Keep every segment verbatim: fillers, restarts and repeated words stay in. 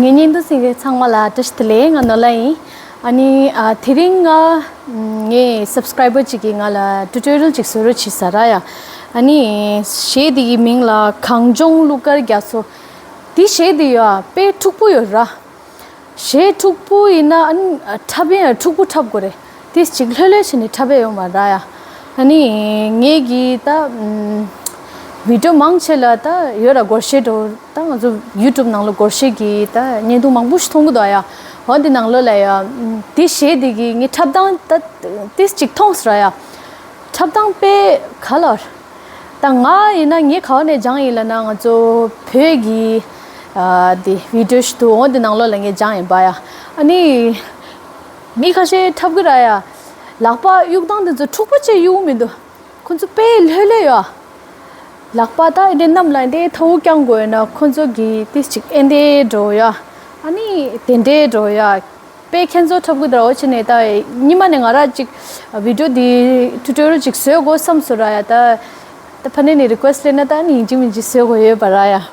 བརྙན་འདུག་སེ་གཟིགས་མཁན་ཚང་མ་ལ་བཀྲ་ཤིས་བདེ་ལེགས། ང་ནོར་ལྷ་ཡིན། ཨ་ནི་ཨ་དེ་རིང་ང་ངའི་སབ་སི་ཀ་རའི་བར་ཅིག་གིས་ང་ལ་ཊུ་ཊོ་རི་ཡལ་ཅིག་བཟོ་རོགས་བྱས་ཟེར་ར་ཡ། ཨ་ནི་གཞས་དེ་གི་མིང་ལ་གངས་ལྗོངས་གླུ་གར་རྒྱ་མཚོ། དེ་གཞས་དེ་ཡ་དཔེ་འཁྲུག་པོ་ཡོད་ར། གཞས་འཁྲུག་པོ་ཡིན་ན་ཨ་ནི་འཁྲབ་ཡ་འཁྲུག་པོ་འཁྲབ་དགོས་རེད། དེ་ཅིག་ལྷོད་ལྷོད་བྱས་ནས་འཁྲབ་ཡ་ཡོད་མ་རེད་ཡ། ཨ་ནི་ངེད་ཀྱི་ད་ཨམ་བི་ཌི་ཡོ་མང་ཆེ་ལ་ད་ཡོད་ར། སྒོར་གཞས་འགྲོ་ད་ང་ཚོ་ཡུ་ཊུབ་ནང་ལ་སྒོར་གཞས་ཀྱི་ད་བརྙན་ཐུང་མང་པོ་ཞིག་མཐོང་གི་འདུག་ཡ། འོ་འདི་ནང་ལོགས་ལ་ཡ་ཨམ་དེ་གཞས་དེ་གི་ངས་འཁྲབ་སྟངས་ད་དེ་ཅིག་མཐོང་སོང་ར་ཡ། འཁྲབ་སྟངས་དཔེ་ག་ལ། ད་ང་ཡིན་ན་ངས་ག་བ་ནས་སྦྱངས་ཡིན་ལབ་ན་ང་ཚོ་བོད་ཀྱི་ཨ་དེ་བི་ཌི་ཡོ་ཞིག་འདུག་འོ་འདི་ནང་ལོགས་ལ་ངས་སྦྱངས་ཡིན་པ་ཡ། ཨ་ནི་མི་ཁ་ཤས་འཁྲབ་གི་ར་ཡ། ལག་པ་གཡུག་སྟངས་དེ་ཚོ་འཁྲུག་པོ་བྱས་གཡུག་མི་འདུག་ཁོ་ཚོ་དཔེ་ལྷོད་ལྷོད་ཡ། ལག་པ་ད་ཨེ་འདྲའི་གནམ་ལ་ཨེ་འདྲའི་མཐོ་བོ་བརྐྱང་དགོས་ཡོད་ན་ཁོ་ཚོ་གི་ཏིས་ཅིག་ཨེ་འདྲའི་འགྲོ་ཡ། ཨ་ནི་དེ་འདྲའི་འགྲོ་ཡ། དཔེ་ཁྱེད་ཚོ་འཁྲབ་གི་འདུག་འོ་ཆེ་ནས་ད་ཉི་མ་ནས་ང་ར་ཅིག་བི་ཌི་ཡོ་འདི་ཊུ་ཊོ་རི་ཡལ་ཅིག་བཟོས་དགོས་བསམ་སོང་ར་ཡ། ད་ད་ཕ་ནས་ནས་རི་ཀུ་ཨེ་སི་ཊི་སླེབས་ན་ད་ནི་ཡིན་གཅིག་མིན་གཅིག་བཟོས་དགོས་ཡོད་པ་ར་ཡ།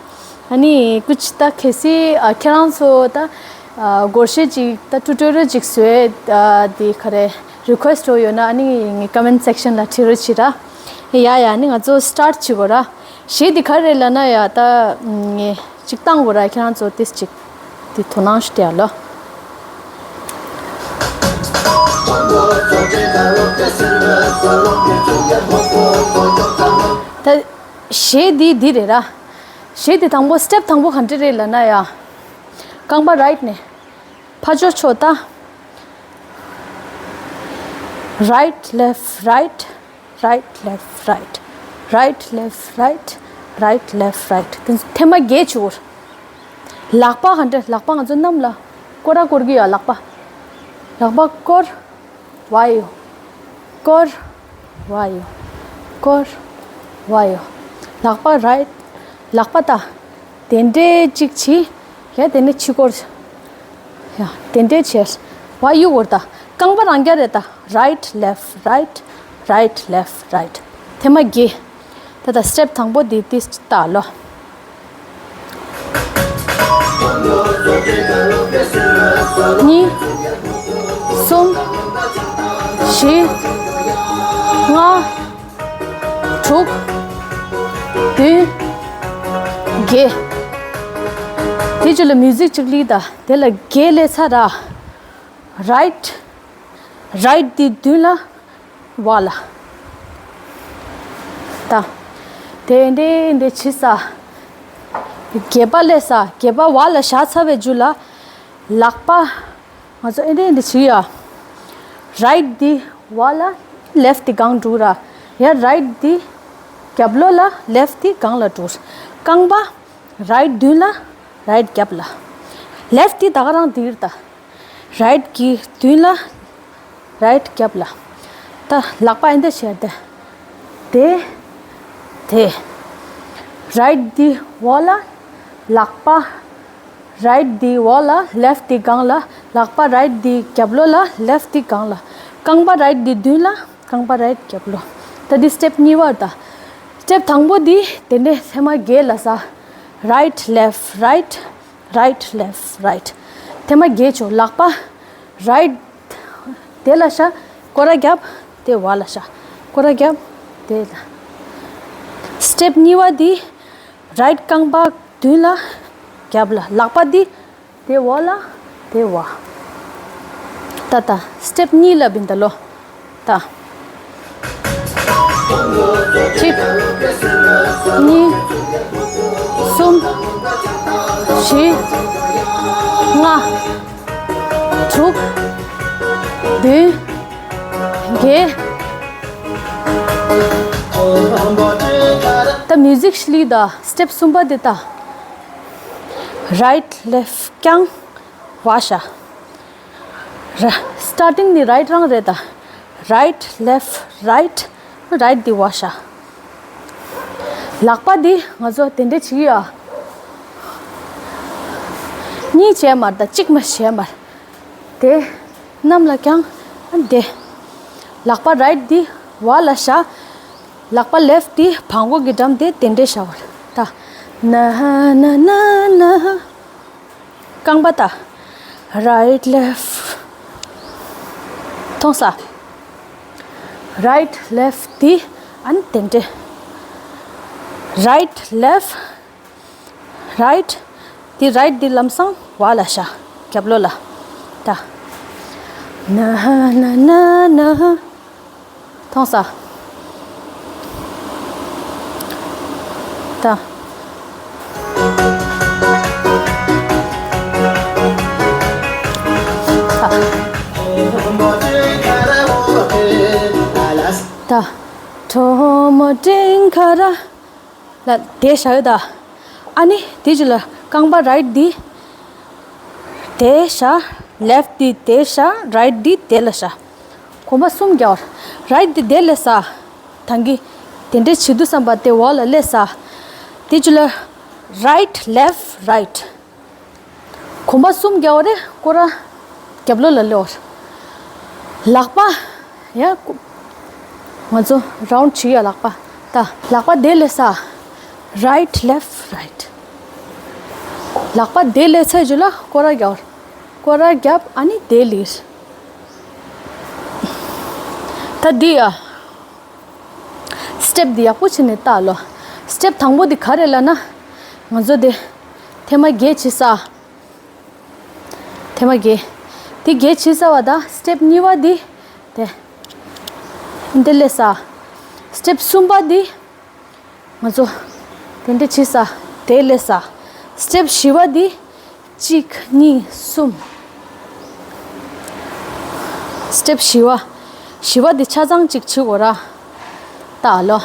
ཨ་ནི་ཀུ་ཅི་ད་གལ་སྲིད་ཨ་ཁྱེད་རང་ཚོ་ད་ཨ་སྒོར་གཞས་ཅིག་ད་ཊུ་ཊོ་རི་ཡལ་ཅིག་བཟོས་ཨ་དེ་ག་རེ་རི་ཀུ་ཨེ་སི་ཊི་འདྲ་བོ་ཡོད་ན་ཨ་ནི་ངའི་ཀོ་མེན་ཊི་སེག་ཤན་ལ་བྲིས་རོགས་བྱེད་ར། ཡ་ཡ། ཨ་ནི་ང་ཚོ་སི་ཊར་ཊི་བྱེད་དགོས་ར། གཞས་འདི་ག་རེ་ལབ་ན་ཡ་ད་ངས་ཅིག་བཏང་དགོས་ར། ཁྱེད་རང་ཚོ་ཏིས་ཅིག་འདི་དོ་སྣང་ཞིག་སྟེར་ལོ། ད་གཞས་འདི་འདི་རེད་ར། གཞས་འདི་དང་པོ་སི་ཊེབ་དང་པོ་ག་འདྲ་རེད་ལབ་ན་ཡ། རྐང་པ་རའིཊ་ནས་ཕར་ཕྱོགས་ཕྱོགས་ད། རའིཊ་ལེཕཊ་རའིཊ། རའིཊ་ལེཕཊ་རའིཊ། རའིཊ་ལེཕཊ་རའིཊ། རའིཊ་ལེཕཊ་རའིཊ། དེ་ཚོ་ཐེངས་མ་བརྒྱད་བྱེད་དགོས། ལག་པ་ག་འདྲ། ལག་པ་ང་ཚོ་གནམ་ལ་སྐོར་ར་སྐོར་གི་ཡོད། ལག་པ། ལག་པ་སྐོར། བ་ཡོ། སྐོར། བ་ཡོ། སྐོར། བ་ཡོ། ལག་པ་རའིཊ། ལག་པ་ད། དེ་འདྲའི་གཅིག་བྱས། ཡ་དེ་ནས་ཕྱི་སྐོར། ཡ་དེ་འདྲའི་བྱས། བ་གཡུག་དགོས་རེད་ད། རྐང་པ་རང་རྐྱ་རེད་ད། རའིཊ་ལེཕཊ་རའིཊ། རའིཊ་ལེཕཊ་རའིཊ། ཐེངས་མ་བརྒྱད། ད་ལྟ་སི་ཊེབ་དང་པོ་འདི་ཏིས་ལྟ་ལོ། གཉིས། གསུམ། བཞི། ལྔ། དྲུག་བདུན། བརྒྱད། དེ་རྗེས་ལ་མིའུ་ཟིག་ཅིག་ལི་ད། དེ་ལ་བརྒྱད་ལས་ཚར་ར། རའིཊ། རའིཊ་དེ་མདུན་ལ། བ་ལ། ད། དེ་འདྲེ་འདྲེ་ཕྱི་ས། བརྒྱད་པ་ལས་ས་བརྒྱད་པ་བ་ལ་བཞག་ཚར་བའི་རྗེས་ལ། ལག་པ། ང་ཚོ་ཨེ་འདྲེ་འདྲེ་བྱེད་ཡ། རའིཊ་འདི་བ་ལ་ལེཕཊ་འདི་སྒང་འགྲོ་ར། ཡ་རའིཊ་འདི་རྒྱབ་ལོགས་ལ་ལེཕཊ་འདི་སྒང་ལ་འགྲོ། རྐང་པ་རའིཊ་མདུན་ལ་རའིཊ་རྒྱབ་ལ། ལེཕཊ་འདི་ད་ག་རང་འདིར་ད། རའིཊ་གི་མདུན་ལ་རའིཊ་རྒྱབ་ལ། ད་ལག་པ་ཨེ་འདྲེ་བྱེད་ཡ་དེ། དེ། དེ། རའིཊ་འདི་བ་ལ་ལག་པ། རའིཊ་འདི་འོག་ལ། ལེཕཊ་འདི་སྒང་ལ། ལག་པ་རའིཊ་འདི་རྒྱབ་ལོགས་ལ། ལེཕཊ་འདི་སྒང་ལ། རྐང་པ་རའིཊ་འདི་མདུན་ལ། རྐང་པ་རའིཊ་རྒྱབ་ལོགས། ད་འདི་སི་ཊེབ་གཉིས་པ་རེད་ད། སི་ཊེབ་དང་པོ་འདི་དེ་འདྲའི་ཐེངས་མ་བརྒྱད་ལ་ས། རའིཊ་ལེཕཊ་རའིཊ། རའིཊ་ལེཕཊ་རའིཊ། ཐེངས་མ་བརྒྱད་བྱོས། ལག་པ་རའིཊ་དེ་ལ་ཤ། སྐོར་ར་རྒྱབ། དེ་བ་ལ་ཤ། སྐོར་ར་རྒྱབ། དེ་ལ། སི་ཊེབ་གཉིས་པ་འདི། རའིཊ་རྐང་པ་མདུན་ལ། རྒྱབ་ལ། ལག་པ་འདི། དེ་འོག་ལ། དེ་བ། ད་ད་སི་ཊེབ་གཉིས་ལ་བིན་ད་ལོ། ད། གཅིག་གཉིས། གསུམ། བཞི། ལྔ། དྲུག་བདུན། བརྒྱད། ད་མིའུ་ཟིག་ཤི་ལི་ད་སི་ཊེབ་གསུམ་པ་དེ་ད། རའིཊ་ལེཕཊ་རྐྱང་བ་ཤ། ར། སི་ཊར་ཊིང་ནི་རའིཊ་རང་རེད་ད། རའིཊ་ལེཕཊ་རའིཊ། རའིཊ་འདི་བ་ཤ། ལག་པ་འདི་ང་ཚོ་དེ་འདྲ་བྱེད་ཀྱི་ཡོད། གཉིས་བྱས་མར་ད་གཅིག་མ་བྱས་མར། དེ། གནམ་ལ་བརྐྱངས། དེ། ལག་པ་རའིཊ་འདི་བ་ལ་བཞག་ལག་པ་ལེཕཊ་འདི་བྲང་ཁོག་གི་འགྲམ་དེ་དེ་འདྲས་བཞག་པ་རེད་ད། ན་ན་ན་ན། རྐང་པ་ད། Right left. མཐོང་ས། Right left དེ། ཨ་ནི་དེ་འདྲས། Right left. Right. དེ་right དེ་ལམ་སང་བ་ལ་བཞག་རྒྱབ་ལོགས་ལ། ད། ན་ཧ་ན་ན་ན་ཧ། མཐོང་ས། ད། ད། ད། གྲོ་མོ་སྤྲིན་ཁ་ར། ལ་དེ་བཞག་ཡོད་ད། ཨ་ནི་དེ་རྗེས་ལ་རྐང་པ་right འདི་དེ་བཞག left འདི་དེ་བཞག right འདི་དེ་ལ་བཞག་གོམ་པ་གསུམ་རྒྱག right འདི་དེ་ལ་ས། ད་གིན་དེ་འདྲས་བྱེད་དུས་ཙམ་པ་དེ་འོག་ལ་སླེབས་ས། དེ་རྗེས་ལ་right left right གོམ་པ་གསུམ་རྒྱག་པ་རེད། སྐོར་ར་རྒྱབ་ལོགས་ལ་སླེབས། ལག་པ་ཡ། ང་ཚོ་round བྱེད་ཡ་ལག་པ། ད་ལག་པ་དེ་ལ་ས། Right left right. ལག་པ་དེ་ལ་ཚར་རྗེས་ལ་སྐོར་ར་རྒྱབ། སྐོར་ར་རྒྱབ། ཨ་ནི་དེ་ལ། ད་འདི་ཡ། Step འདི་ཡག་པོ་བྱས་ནས་ལྟ་ལོ། Step དང་པོ་འདི་ག་རེ་ལབ་ན། ང་ཚོ་དེ་ཐེངས་མ་བརྒྱད་བྱེད་ས། ཐེངས་མ་བརྒྱད། དེ་བརྒྱད་བྱེད་ས་བ་དང་step གཉིས་པ་འདི། དེ། འདི་ལ་ས། Step གསུམ་པ་འདི། ང་ཚོ། དེ་འདྲ་བྱེད་ས། དེ་ལ་ས། Step བཞི་པ་འདི། གཅིག་གཉིས། གསུམ། Step བཞི་པ། བཞི་པ་འདི་ཆ་ཚང་གཅིག་བྱེད་དགོས་ར། ད་ལོ།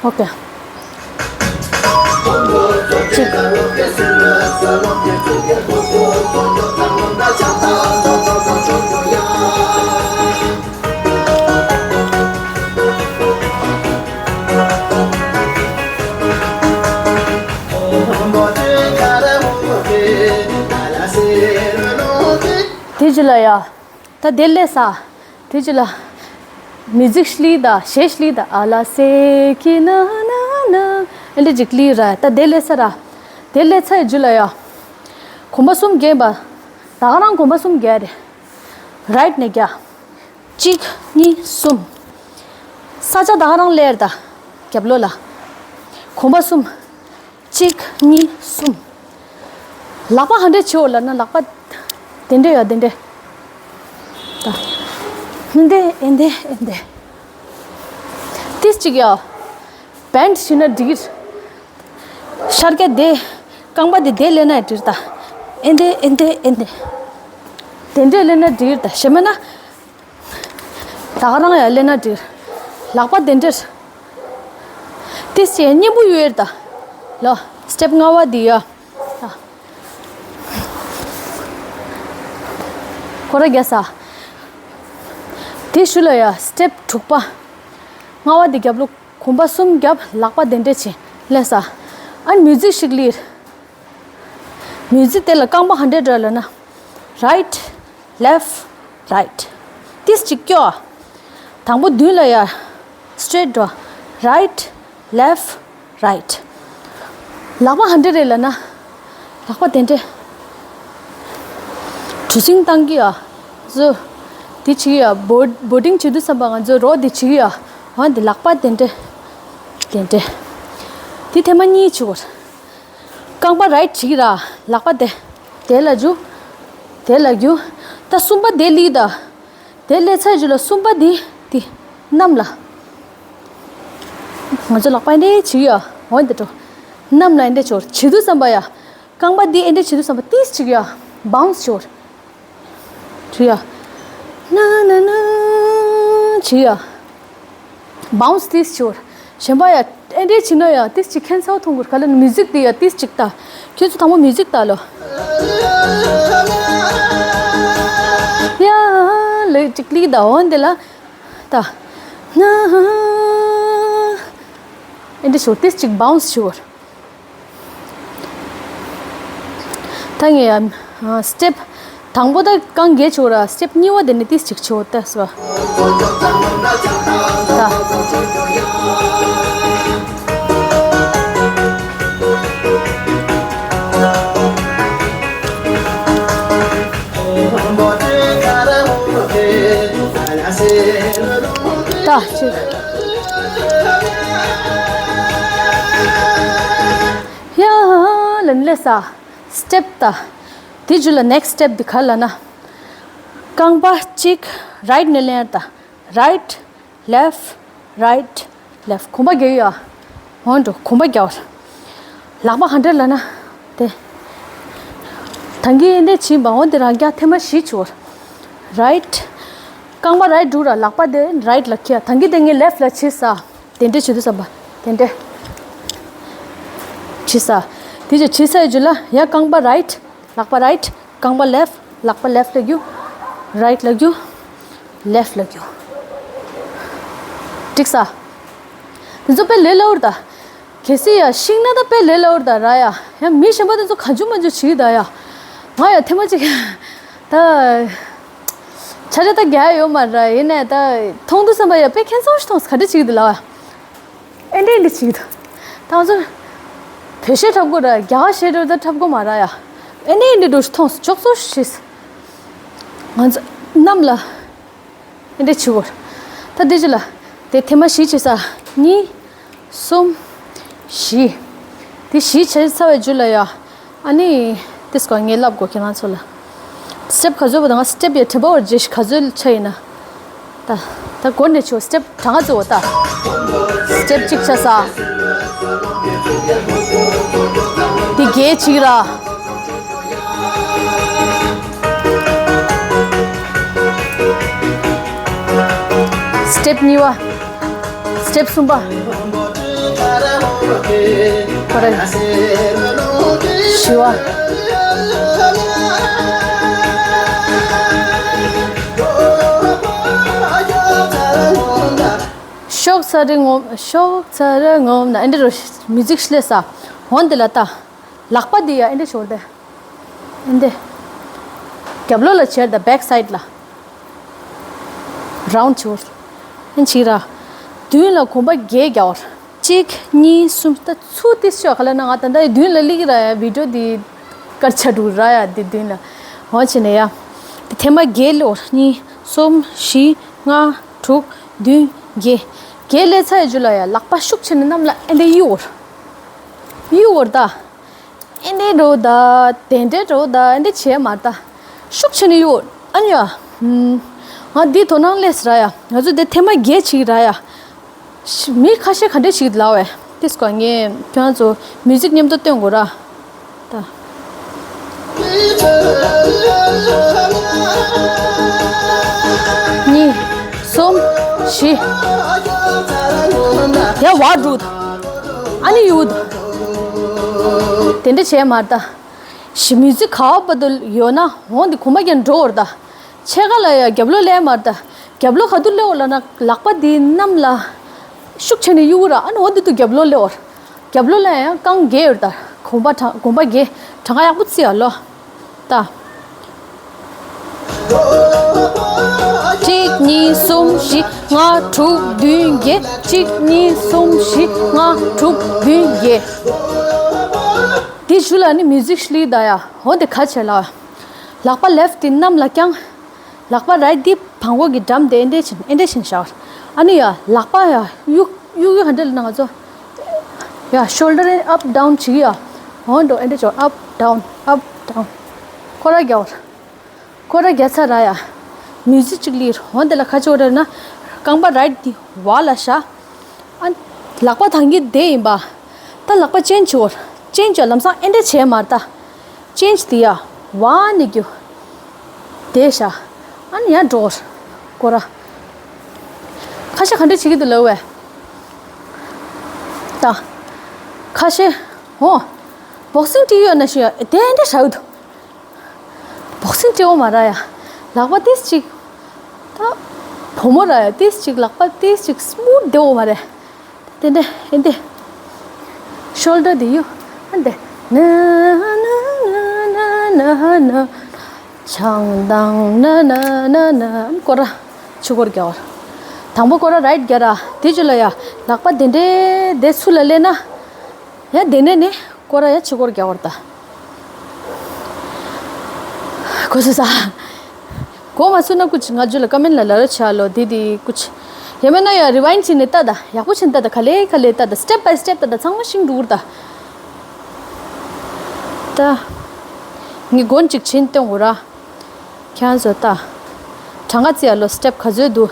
Okay. གཅིག་དེ་རྗེས་ལ་ཡ། ད་དེ་ལས་ས། དེ་རྗེས་ལ། Music ཤླི་ད་གཞས་ཤླི་ད་ཨ་ལ་སེ་ཁི་ན་ན་ན། ཨེ་འདྲ་ཅིག་ལི་ར། ད་དེ་ལས་ས་ར། དེ་ལས་ཚར་རྗེས་ལ་ཡ། གོམ་པ་གསུམ་རྒྱག་པ། ད་ག་རང་གོམ་པ་གསུམ་རྒྱག་རེད། Right ནས་རྒྱག་གཅིག་གཉིས། གསུམ། ས་ཆ་ད་ག་རང་ལེར་ད། རྒྱབ་ལོགས་ལ། གོམ་པ་གསུམ། གཅིག་གཉིས། གསུམ། ལག་པ་ག་འདྲས་བྱེད་འོ་ལབ་ན་ལག་པ། དེ་འདྲས་ཡ་དེ་འདྲས། ད། འདི་འདི་འདི་འདི། ཏིས་གཅིག་ཡ། Bend བྱས་ན་འགྲིག་ཤར་རྒྱ་དེ། རྐང་པ་དེ་དེ་ལེན་ན་འགྲིག་ད། འདི་འདི་འདི་འདི། དེ་འདྲས་ལེན་ན་འགྲིག་ད་ཞེ་མ་ན། ད་ག་རང་ཡ་ལེན་ན་འགྲིག་ལག་པ་དེ་འདྲས། དེ་སེ་སྙན་པོ་ཡོད་ད། ལོ། Step ལྔ་པ་འདི་ཡ། ཁོ་ར་རྒྱ་ས། དེ་ཤུ་ལ་ཡ་step དྲུག་པ། ལྔ་པ་འདི་རྒྱབ་ལོགས་གོམ་པ་གསུམ་རྒྱབ་ལག་པ་དེ་འདྲས་བྱེད་ལས་ས། ཨ་ནི་music ཤིག་ལིར། Music དེ་ལ་རྐང་པ་ག་འདྲས་འགྲོ་ལབ་ན། Right left right. ཏིས་གཅིག་སྐྱོ། དང་པོ་མདུན་ལ་ཡ། Straight འགྲོ། Right left right. ལག་པ་ག་འདྲས་རེད་ལབ་ན། ལག་པ་དེ་འདྲས། གྲུ་གཟིངས་བཏང་གི་ཡ། བཟོ། དེ་བྱེད་ཀྱི་ཡ། Board- boarding བྱེད་དུས་ཙམ་པ་ང་ཚོ་རོགས་དེ་བྱེད་ཀྱི་ཡ། འོ་འདི་ལག་པ་དེ་འདྲས། དེ་འདྲས། དེ་ཐེངས་མ་གཉིས་བྱེད་དགོས། རྐང་པ་right བྱེད་ཀྱི་ར། ལག་པ་དེ། དེ་ལ་རྒྱུག་དེ་ལ་རྒྱུག་ད་གསུམ་པ་དེ་ལི་ད། དེ་ལས་ཚར་རྗེས་ལ་གསུམ་པ་དེ་དེ། གནམ་ལ། ང་ཚོ་ལག་པ་འདྲ་བྱེད་ཀྱི་ཡ། འོ་འདི་འགྲོ། གནམ་ལ་འདྲ་བྱེད་དུས་ཙམ་པ་ཡ། རྐང་པ་དེ་འདྲ་བྱེད་དུས་ཙམ་པ་ཏིས་བྱེད་ཀྱི་ཡ། Bounce བྱེད། བྱེད་ཡ། ན་ན་ན། བྱེད་ཡ། Bounce ཏིས་བྱེད། གཞན་པ་ཡ། ཨེ་འདྲས་བྱེད་ན་ཡ་ཏིས་གཅིག་ཁྱད་མཚར་མཐོང་གི་རེད། ག་ལ་ནི་music དེ་ཡ་ཏིས་གཅིག་ལྟ། ཁྱོད་ཚོ་དང་པོ་music ལྟ་ལོ། ཡ། ལེ་གཅིག་ལི་ད་འོ་འདི་ལ། ད། ན། ཨེ་འདྲས་བྱེད། ཏིས་གཅིག་bounce བྱེད། ད་ངས་ཡ། Step དང་པོ་ད་རྐང་བརྒྱད་བྱེད་ར། Step གཉིས་པ་དེ་ནི་ཏིས་གཅིག་བྱེད་ད་སོ། ད། ད་ཅིག་ཡ་ལན་ལེ་ས་སི་ཊེབ་ད། དེ་རྗེས་ལ་ནེག་སི་ཊེབ་དེ་ག་ལ་ན། རྐང་པ་གཅིག་རའིཊ་ནས་ལེན་ད། རའིཊ། ལེཕཊ། རའིཊ། ལེཕཊ། གོམ་པ་རྒྱག་ཡ། འོན་ཏོ་གོམ་པ་རྒྱག་ལག་པ་ག་འདྲ་ལ་ན། དེ། ད་གིན་འདི་ཕྱིན་པ་འོན་ཏེ་རང་རྒྱག་ཐེངས་མ་བཞི་བྱོས། རའིཊ། རྐང་པ་རའིཊ་འགྲོ་ར་ལག་པ་དེ་རའིཊ་ལ་འཁྱེར། ད་གིན་དེ་ངས་ལེཕཊ་ལ་བྱས་ས། དེ་འདྲ་བྱེད་དུས་བསམ་པ། དེ་འདྲ་བྱས་ས། དེ་ཅི་བྱས་སའི་རྗེས་ལ་ཡ་རྐང་པ་རའིཊ། ལག་པ་རའིཊ། རྐང་པ་ལེཕཊ། ལག་པ་ལེཕཊ་ལ་རྒྱུག་རའིཊ་ལ་རྒྱུག་ལེཕཊ་ལ་རྒྱུག་འགྲིག་ས། དེ་ཚོ་དཔེ་ལས་སླ་པོ་རེད་ད། གལ་སྲིད་ཡ་ཤེས་ན་ད་དཔེ་ལས་སླ་པོ་རེད་ད་ར་ཡ། ཡ་མི་གཞན་པ་དེ་ཚོ་གང་བྱུང་མང་བྱུང་བྱེད་ད་ཡ། ང་ཡ་ཐེངས་མ་གཅིག་ད། ཆ་ཆ་ད་རྒྱག་ཡོད་མ་རེད། ཡིན་ནའི་ད་མཐོང་དུས་བསམ་པ་ཡ་དཔེ་ཁྱད་མཚར་ཞིག་མཐོང་སོང་། ག་འདྲ་བྱེད་ཀྱི་འདུག་ལབ་ཡ། ཨེ་འདྲས་འདྲས་བྱེད་ཀྱི་འདུག་ད་ང་ཚོ་བོད་གཞས་འཁྲབ་དགོས་ར་རྒྱ་གར་གཞས་འཁྲབ་ད་འཁྲབ་དགོས་མ་ར་ཡ། ཨེ་འདྲས་འདྲས་འགྲོ་མཐོང་སོང་། ཅོག་ཙོ་ཞིག་ང་ཚོ་གནམ་ལ་ཨེ་འདྲས་བྱེད་དགོས། ད་དེ་ཅི་ལ་དེ་ཐེངས་མ་བཞི་བྱས་ས། གཉིས། གསུམ། བཞི། དེ་བཞི་བྱས་ཚར་བའི་རྗེས་ལ་ཡ། ཨ་ནི། དེ་སྐོར་ངས་ལབ་དགོས་ཁྱེད་རང་ཚོ་ལ། སི་ཊེབ་ག་ཚོད་པ་དང་སི་ཊེབ་ཡ་དྲན་པ་བར་རྗེས་ཤིག་ག་ཚོད་ཆ་ཡིན་ན། ད། ད་འགོ་ནས་ཆོ་སི་ཊེབ་གྲངས་ཀ་ཚོ་ད། སི་ཊེབ་གཅིག་ཆ་ས། དེ་བརྒྱད་གཅིག་ར། སི་ཊེབ་གཉིས་པ། སི་ཊེབ་གསུམ་པ། ཁོ་རེ། བཞི་པ། ཤོག་ཚ་རེ་ངོམ། ཤོག་ཚ་རེ་ངོམ་ན་ཨེ་འདྲ་རོ། མིའུ་ཛིག་ཤི་ལེ་ས། འོན་ཏེ་ལ་ད། ལག་པ་འདི་ཡ་ཨེ་འདྲ་ཤོར་ཏེ། ཨེ་འདྲ། རྒྱབ་ལོགས་ལ་བྱེར་ད་བེག་སའིཌ་ལ། རའུནཌ་བྱེར། ཨེ་འདྲ་བྱེར་ར། མདུན་ལ་གོམ་པ་བརྒྱད་རྒྱག་པར། གཅིག་གཉིས། གསུམ། ད་ཚུར་ཏིས་ཤོག་ག་ལ་ན་ང་ད་ད་མདུན་ལ་སླེབས་ཀྱི་ར་ཡ། བི་ཌིའོ་འདི་སྐར་ཆ་འགྲོ་ར་ཡ། འདི་མདུན་ལ། འོ་བྱས་ནས་ཡ། དེ་ཐེངས་མ་བརྒྱད་ལོར། གཉིས། གསུམ། བཞི། ལྔ། དྲུག་བདུན། བརྒྱད། བརྒྱད་ལས་ཚར་ཡ་རྗེས་ལ་ཡ་ལག་པ་ཤུགས་ཆེ་ནས་གནམ་ལ་ཨེ་འདྲ་གཡུག་པར། གཡུག་པར་ད། ཨེ་འདྲའི་འགྲོ་ད། དེ་འདྲའི་འགྲོ་ད། ཨེ་འདྲའི་བྱས་མ་ད། ཤུགས་ཆེ་ནས་གཡུག་ཨ་ནི་ཡ། ཧུམ། ང་འདི་དོ་སྣང་སླེབས་ར་ཡ། ང་ཚོ་འདི་ཐེངས་མ་བརྒྱད་ཅིག་ར་ཡ། ཤི། མི་ཁ་ཤས་ག་འདྲས་ཞིག་ལབ་བས། དེ་སྐོར་ངས་ཁྱོད་ཚོ་མིའུ་ཛིག་མཉམ་དུ་སྟོན་དགོས་ར། ད། གཉིས། གསུམ། བཞི། ཡ་བ་འགྲོ་ད། ཨ་ནི་གཡུག་ད། དེ་འདྲ་བྱས་མ་ད། ཤི། མིའུ་ཛིག་ག་བ་བར་དུ་ཡོད་ན་འོང་དེ་གོམ་པ་རྒྱག་འགྲོ་བར་ད། ཕྱེད་ཀ་ལ་ཡ་རྒྱབ་ལོགས་སླེབས་མ་རེད་ད། རྒྱབ་ལོགས་ག་དུས་སླེབས་འོང་ལབ་ན་ལག་པ་འདི་གནམ་ལ་ཤུགས་ཆེ་ནས་གཡུག་ར། ཨ་ནི་འོ་འདི་དུས་རྒྱབ་ལོགས་སླེབས་འོང་། རྒྱབ་ལོགས་ལ་ཡང་རྐང་བརྒྱད་ཡོད་རེད་ད། གོམ་པ་གྲངས། གོམ་པ་བརྒྱད། གྲངས་ཀ་ཡག་པོ་བརྩི་ཡ་ལོ། ད། གཅིག་གཉིས། གསུམ། བཞི། ལྔ། དྲུག་བདུན། བརྒྱད། གཅིག་གཉིས། གསུམ། བཞི། ལྔ། དྲུག་བདུན། བརྒྱད། དེ་གཞུག་ལ་ནི་མིའུ་ཛིག་ཤི་ལི་ད་ཡ། འོ་དེ་ག་བྱས་ལ། ལག་པ་ལེཕཊ་དེ་གནམ་ལ་བརྐྱངས། ལག་པ་རའིཊ་དེ་བང་གོ་གི་འགྲམ་དེ་ཨེ་འདྲས་བྱིན། ཨེ་འདྲས་བྱིན་བཞག་ཨ་ནི་ཡ་ལག་པ་ཡ་གཡུག་གཡུག་གཡུག་ག་འདྲ་ལ་ན་ང་ཚོ་ཡ་ཤོལ་ཌར་ཨེ་ཨབ་ཌའུན་བྱེད་ཀྱི་ཡ། འོ་འགྲོ་ཨེ་འདྲས་བྱོ། ཨབ་ཌའུན། ཨབ་ཌའུན། ཁོ་ར་རྒྱག་པར། ཁོ་ར་རྒྱག་ཚར་ར་ཡ། མིའུ་ཛིག་ཅིག་ལིར། འོ་དེ་ལ་ག་བྱེད་དགོས་རེད་ན། རྐང་པ་རའིཊ་དེ་བ་ལ་བཞག་ཨ། ལག་པ་ཐང་གི་དེ་ཡིན་པ། ད་ལག་པ་ཅེན་ཇི་བྱེད་དགོས། ཅེན་ཇི་བྱེད་ལམ་སང་ཨེ་འདྲས་བྱས་མ་རེད་ད། ཅེན་ཇི་དེ་ཡ། བ་ནི་རྒྱུ། དེ་བཞག་ཨ་ནི་ཡ་འགྲོ། ཁོ་ར། ཁ་ཤས་ག་འདྲས་བྱེད་ཀྱི་འདུག་ལབ་བས། ད། ཁ་ཤས། འོ། བོག་སིང་ཊི་ཡོད་ན་ཤི་ཡ། དེ་འདྲས་བཞག་གི་འདུག་བོག་སིང་ཊི་འོ་མ་ར་ཡ། ལག་པ་ཏིས་ཅིག་ད། བུ་མོ་ར་ཡ། ཏིས་ཅིག་ལག་པ་ཏིས་ཅིག་སི་མུ་ཐི་དེ་འོ་མ་རེད། དེ་འདྲ་ཨེ་འདི། ཤོལ་ཌར་དེ་ཡུ། ཨ་འདི། ན་ན་ན་ན། ཆང་དང་ན་ན་ན་ན། ཨམ་སྐོར་ར། ཕྱི་སྐོར་རྒྱག་པར། དང་པོ་སྐོར་ར་རའིཊ་རྒྱག་ར། དེ་རྗེས་ལ་ཡ། ལག་པ་དེ་འདྲའི་དེ་ཚུར་ལ་སླེབས་ན། ཡ་དེ་ནས་ནི་སྐོར་ར་ཡ་ཕྱི་སྐོར་རྒྱག་པར་ད། གོ་སོང་ས། གོ་མ་སོང་ན་ཀུ་ཅི་ང་ཚོ་ལ་ཀ་མེན་ལ་ལ་ར་ཆ་ལོ། དེ་དེ་ཀུ་ཅི་ཡ་མེད་ན་ཡ་རི་ཝའིན་བྱས་ནས་ལྟ་ད། ཡག་པོ་བྱས་ནས་ལྟ་ད། ག་ལེ་ག་ལེ་ལྟ་ད། སི་ཊེབ་བྷའི་སི་ཊེབ་ལྟ་ད། ཚང་མ་ཤེས་འགྲོ་གི་རེད་ད། ད་ངས་མགོན་གཅིག་བྱིན་སྟོན་དགོས་ར། ཁྱེད་ཚོ་ལྟ། གྲངས་ཀ་བརྩི་ཡ་ལོ། སི་ཊེབ་ག་ཚོད་འདུག་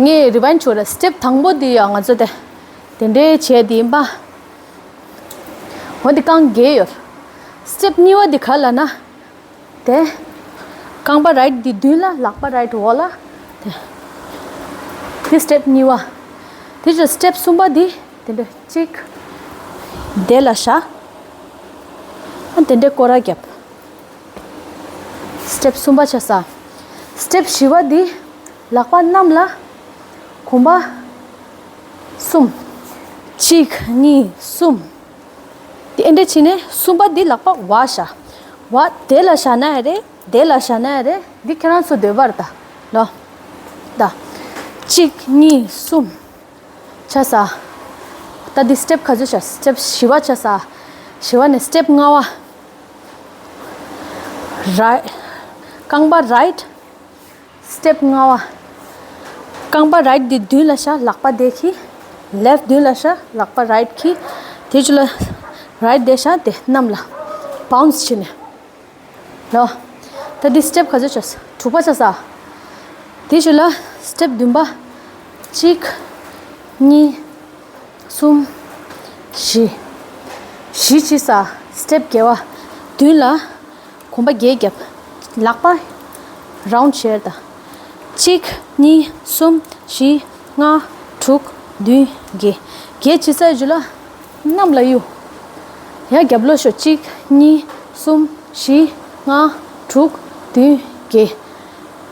ངས་རི་ཝའིན་བྱོས་ར། སི་ཊེབ་དང་པོ་འདི་ཡ་ང་ཚོ་དེ་དེ་འདྲའི་བྱས་དེ་ཡིན་པ། འོ་འདི་རྐང་བརྒྱད་ཡོད། སི་ཊེབ་གཉིས་པ་འདི་ག་ལ་ན། དེ། རྐང་པ་རའིཊ་འདི་མདུན་ལ། ལག་པ་རའིཊ་འོག་ལ། དེ། དེ་སི་ཊེབ་གཉིས་པ། དེ་ཅི་སི་ཊེབ་གསུམ་པ་འདི། དེ་འདྲ་གཅིག་དེ་ལ་བཞག་ཨ་དེ་འདྲ་སྐོར་ར་བརྒྱབ། སི་ཊེབ་གསུམ་པ་ཆ་ས། སི་ཊེབ་བཞི་པ་འདི། ལག་པ་གནམ་ལ། གོམ་པ། གསུམ། གཅིག་གཉིས། གསུམ། དེ་འདྲ་བྱས་ནས་གསུམ་པ་འདི་ལག་པ་བ་བཞག་བ་དེ་ལ་བཞག་ན་ཡང་རེད། དེ་ལ་བཞག་ན་ཡང་རེད། འདི་ཁྱེད་རང་ཚོ་འདོད་པར་ལྟ་ལོ། ད། གཅིག་གཉིས། གསུམ། ཆ་ས། ད་འདི་སི་ཊེབ་ག་ཚོད་བྱ། སི་ཊེབ་བཞི་པ་ཆ་ས། བཞི་པ་ནས་སི་ཊེབ་ལྔ་པ། རའི། རྐང་པ་རའིཊ། སི་ཊེབ་ལྔ་པ། རྐང་པ་རའིཊ་འདི་མདུན་ལ་བཞག་ལག་པ་དེ་ཁྱེར། ལེཕཊ་མདུན་ལ་བཞག་ལག་པ་རའིཊ་ཁྱེར། དེ་ཅི་ལ། རའིཊ་དེ་བཞག་དེ་གནམ་ལ། བའུན་སི་བྱས་ནས། ལོ། ད་འདི་སི་ཊེབ་ག་ཚོད་བྱས། དྲུག་པ་ཆ་ས། དེ་ཅི་ལ། སི་ཊེབ་བདུན་པ། གཅིག་གཉིས། གསུམ། བཞི། བཞི་ཅི་ས། སི་ཊེབ་བརྒྱད་པ། མདུན་ལ། གོམ་པ་བརྒྱད་བརྒྱབ། ལག་པ་རའུནཌ་བྱས་ད། གཅིག་གཉིས། གསུམ། བཞི། ལྔ། དྲུག་བདུན། བརྒྱད། བརྒྱད་ཅི་ས་ཡོད་ལ། གནམ་ལ་གཡུག་ཡ་རྒྱབ་ལོགས་ཤོག་གཅིག་གཉིས། གསུམ། བཞི། ལྔ། དྲུག་བདུན། བརྒྱད།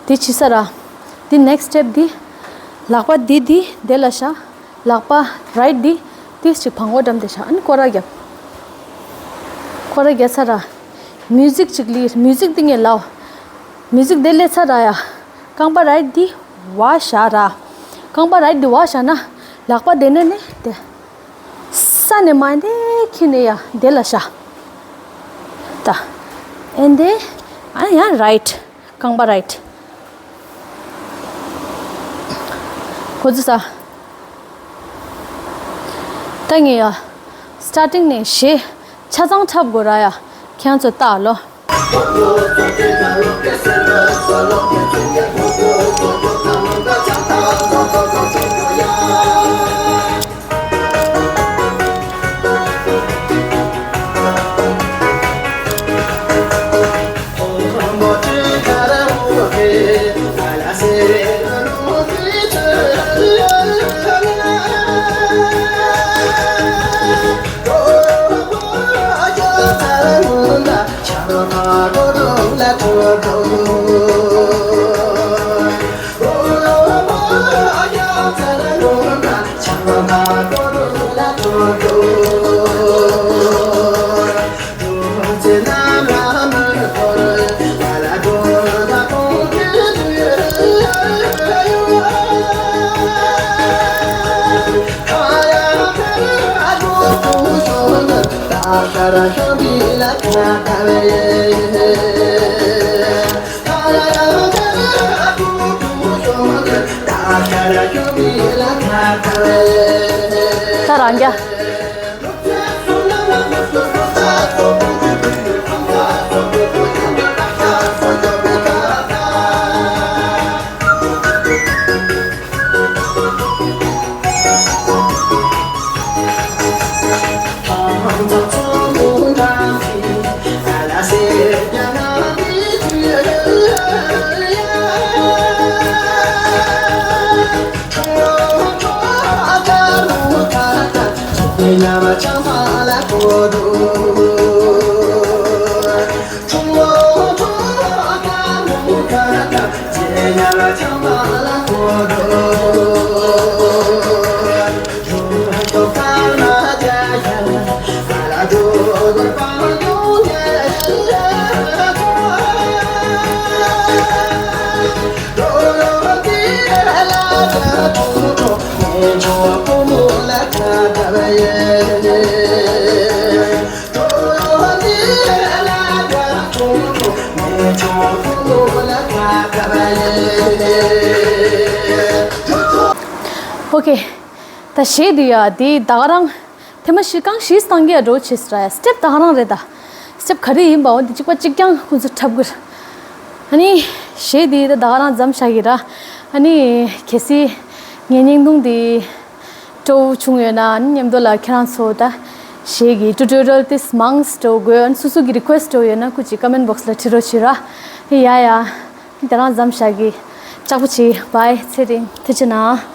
དེ་ཅི་ས་ར། དེ་ནེག་སི་ཊེབ་དེ། ལག་པ་དེ་དེ་དེ་ལ་བཞག་ལག་པ་རའིཊ་འདི་ཏིས་ཅིག་བང་བ་འགྲམ་དེ་བཞག་ཨ་ནི་སྐོར་ར་བརྒྱབ། སྐོར་ར་བརྒྱབ་ཚར་ར། མིའུ་ཟིག་ཅིག་ལི། མིའུ་ཟིག་འདི་ངས་ལའོ། མིའུ་ཟིག་འདི་ལས་ཚར་ར་ཡ། རྐང་པ་རའིཊ་འདི་བ་བཞག་ར། རྐང་པ་རའིཊ་འདི་བ་བཞག་ན་ལག་པ་དེ་ནས་ནི་དེ། ས་ནས་མ་འདི་ཁྱེར་ནས་ཡ་དེ་ལ་བཞག་ད། ཨེ་འདི། ཨ་ཡ་རའིཊ། རྐང་པ་རའིཊ། ཁོ་ཚོ་ས། ད་ངས་ཡ། སི་ཊར་ཊིང་ནས་གཞས་ཆ་ཚང་འཁྲབ་དགོས་ར་ཡ། ཁྱེད་ཚོ་ལྟ་ལོ། ད་རང་རྒྱ། ཨོ་ཁེ། ད་གཞས་འདི་ཡ་འདི་ད་ག་རང་ཐེངས་མ་བཞི་རྐང་བཞི་བཏང་གི་ཡ་འགྲོ་བྱེད་ས་ར། སི་ཊེབ་ད་ག་རང་རེད། ད་སི་ཊེབ་ག་རེ་ཡིན་པའོ་འདི་གཅིག་པ་གཅིག་རྐྱང་ཁོང་ཚོ་འཁྲབ་དགོས། ཨ་ནི་གཞས་འདི་ད་ད་ག་རང་མཚམས་བཞག་གི་ར། ཨ་ནི་གལ་སྲིད་ངའི་བརྙན་ཐུང་འདི་སྤྲོ་བོ་བྱུང་ཡོད་ན་ཨ་ནི་མཉམ་དུ་ལ་ཁྱེད་རང་ཚོ་ད་གཞས་ཀྱི་ཊུ་ཊོ་རི་ཡལ་དེ་མང་སྤྲོ་དགོས། ཨ་ནི་སུ་སུ་གི་རི་ཀུ་ཨེ་སི་ཊི་སྤྲོ་ཡོད་ན་སྐུ་མཁྱེན་ཀོ་མེན་ཊི་བོག་སི་ལ་བྲིས་རོགས་བྱེད་ར། ཡ་ཡ། དེ་རང་མཚམས་བཞག་གི། ལྕགས་པོ་བྱེད། བྷའི། ཚེ་རིང་། ཐུགས་རྗེ་གནང་།